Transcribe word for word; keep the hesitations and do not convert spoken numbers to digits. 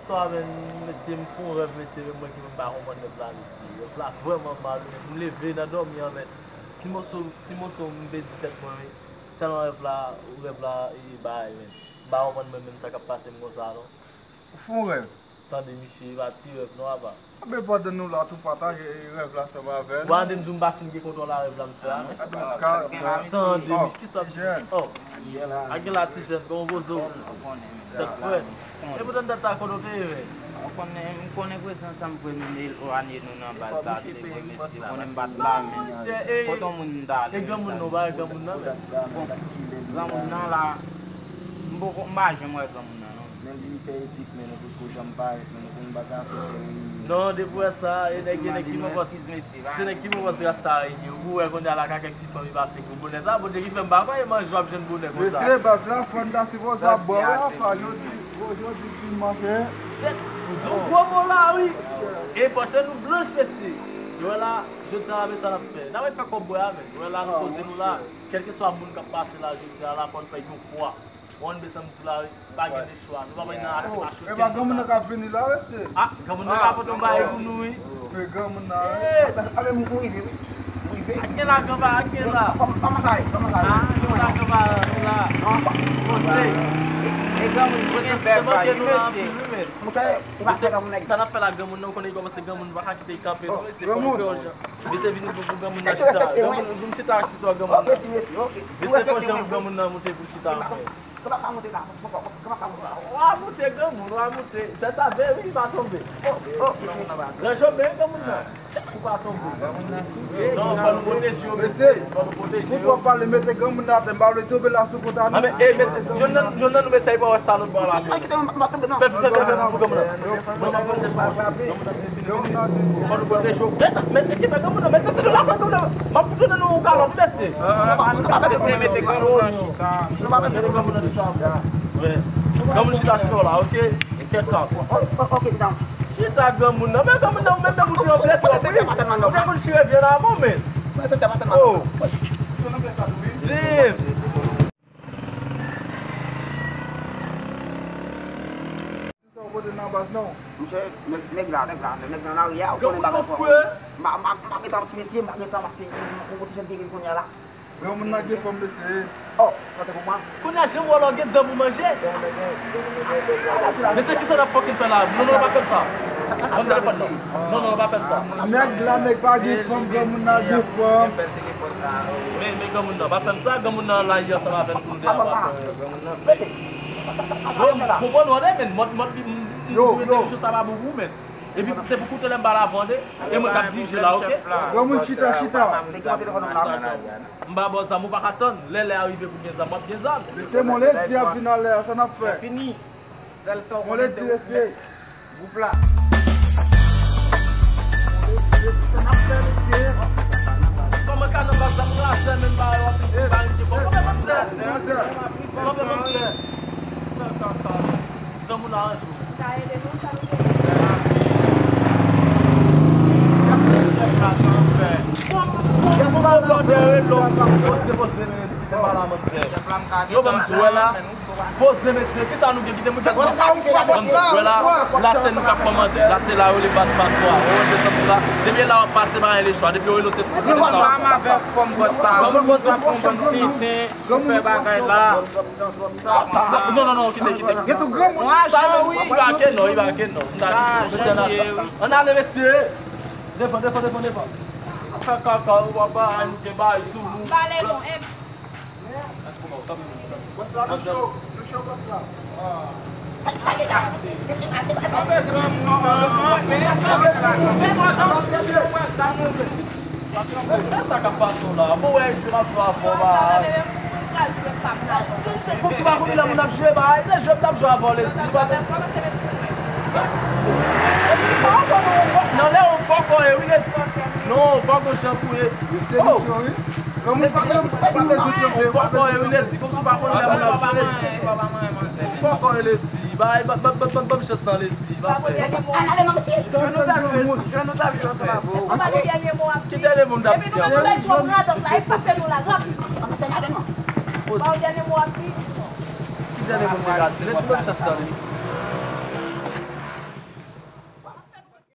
Bonswa, men, mesye, m fè yon rèv, mesye, men mwen ki menm pa konprann rèv la, mesye. Rèv la vrèman mal, men m leve nan dòmi an, men ti moso, ti moso m pèdi tèt mwen, wi. Sèlman rèv la, rèv la, e bay, men. M pa konprann mwen menm sa k ap pase m konsa, non. Ou fè yon rèv? Tande, misye, e pa ti rèv, non, apa. Anben, pandan nou la, tou pataje rèv la ansanm avè nou. Bon, tande m di w m pa fin gen kontwòl a rèv la m fè a, men. Tande, misye, kisa w ap di? Oh. Ak gen la, ti jèn, kòman w poze w? Tèt frèt. E poutan dat la kote w te ye, men? Ou konnen, m konnen prezans sa m vre, men elwanye nou nan baz la, se vre, mesye. Ou konnen m pa t la, men. Kote yon moun m ta ale, e granmoun nan, ou pa wè granmoun nan, men. Granmoun nan la, m poko, m pa janm wè granmoun nan, non. Men li te epik, men nou potko janm parèt, men nou konn baz la se tè reyini. Non, depi w wè sa, e nèg, e nèg ki pran pòs, se nèg ki pran pòs rasta reyini. Ou wè kounye a la ka kèk ti fanmi pase gwo bonè sa, Bondye ki fè m pa kwè e manje w ap jwenn bonè konsa. Mesye, baz la, fò n ta sipoze ap bwè, wi, apa, jodi, jodi dimanch, en. Shit, m di w gwo mo la, wi. E pòch nou blanch, mesye. Yo la, jodi a, men sa n ap fè. N ap fè kòb bwè a, men. Yo la, nou poze nou la. Kèlkeswa moun k ap pase la, jodi a la, fò n fè yon fwa. Ou konn sa m di la, wi. Pa gen de chwa. Nou pa bay nan achte pa chou. E pa granmoun nan k ap vini la, mesye. Ah, granmoun nan ka pote yon bagay pou nou, wi. Men granmoun nan, wi. Ak gen la, granpa, ak gen la. Kòman sa ye? Kòman sa ye? Ah, gen la, granpa, nou la. Poze. E granmoun, poze, se te manke nou la anpil, wi, men. Mesye, sa n ap fè la, granmoun nan, ou konnen li kòmanse granmoun, nou pa ka kite l kanpe, non, mesye, fò nou fè yon jan. Mesye, vin pou, pou granmoun nan chita. Granmoun, vin chita, chita, granmoun nan. Mesye, fò jan granmoun nan moute pou l chita, men. Kòman ka moute la? Kòman ka moute la? W a moute, granmoun, w a moute. Sè sa, veye, wi, li pa tonbe. Lè jò ben granmoun nan. Ou pa tonbe. Non, fò nou pwoteje yo, mesye. Fò nou pwoteje yo. Pou w pale, mete granmoun nan atè, m pa vle tonbe la sou kont a nou. Ah, men, eh, mesye, youn nan, youn nan nou, mesye, pa wè sa lòt bò la, men. Fè, fè, fè, fè, fè pou granmoun nan. Granmoun nan, granmoun nan. Fò nou pwoteje yo. Mesye, ki fè granmoun nan? Mesye, si nou la pran granmoun nan, m ap fout nou yon kalòt, mesye. Mesye, mete granmoun nan chita. Mete granmoun nan chita. Granmoun chita, chita la, ok? Kèt la. Ok, ok, ok, ok. Chita, granmoun nan. Men granmoun nan, ou menm, menm ou te anble twòp, wi. Ou te konn chire vye la, men. Oh. Damn. Sa w pote nan baz, non? Monchè, nèg, nèg la, nèg la, nèg nan lari a, ou konnen bagay fò. M pa, m pa, m pa gentan ap sou mesye, m pa gentan paske yon, yon ti jèn ki vin kounye a la. Granmoun nan gen fanm, mesye. Oh, kote pou mwen? Kounye a, jan m wè w la, w gen dan pou manje. Mesye, kisa n ap fucking fè la? Non, non, pa fè m sa. Ban m telefòn nan. Non, non, pa fè m sa. Nèg la, nèg pa gen fanm, granmoun nan gen fanm. Men, men granmoun nan, pa fè m sa, granmoun nan la, ansanm avè m pou n te ap fè. Yo, m konprann ou, men mòd, mòd, m, m, m, yo, yo, sa pa bon pou ou, men. Epi se pou koute lè m ba l avan, de. E mwen k ap dirije la, ok? Granmoun chita, chita. M ba bò zam, ou pa ka tann. Lè, lè a rive pou gen zam, w ap gen zam. Mesye, mon ledi ap vin alè a, sa n ap fè? Fini. Sèl sa w konnen se ou ki mèt gwoup la. Mon ledi, sa n ap fè, mesye? Kòman ka nan baz zam la, sè, menm ba yo ap di ba yo ki bon. Kòman manzè? Kòman manzè? Granmoun aranje w. Poze, poze, men, kite m pale a manzè. Yo, ban m di w la. Poze, mesye, kisa nou gen? Kite m di w la. La se nou k ap kòmande. La se la yo le baz paswa. Ou wè desann la. Depi la w ap pase ba le chwa. Depi yo rele w se pou sa. Ou pa m avèk kòm bòs sa. Ou pa konn tenten. Ou fè bagay la. Non, non, non, kite, kite, kite. Gen tou granmoun. Sa yo, wi. Li pa ke non, li pa ke non. Ann ale, mesye. Devan, devan, devan, devan. Fè kaka, ou pa bay, nou gen bay sou nou. Pale non, ex. Bòs la, nou cho, nou cho, bòs la. Sa k ap pase w la? Bon, wè, jwe m ap jwe avè w, bay. Kòmsi w pa konnen lè moun ap jwe, bay. Lè jwe m t ap jwe avè w, ledi. Nan lè w fòk w ye, wi, ledi. Non, fòk w jan pou ye. Mesye, mesye, wi. Granmoun pa bezwen, pa bezwen trete, pa bezwen trete. Kòmsi w pa konnen lè moun ap jwe, ledi. Fòk w ye, ledi. Bay, ban, ban, ban, ban, ban m chans nan, ledi. Pa fè. Al ale non, mesye. Jwe nou t ap jwe, jwe nou t ap jwe ansanm avè w. Ki dènye mo m t ap di a? Ki dènye mo m te ka di? Ledi, ban m chans nan, ledi.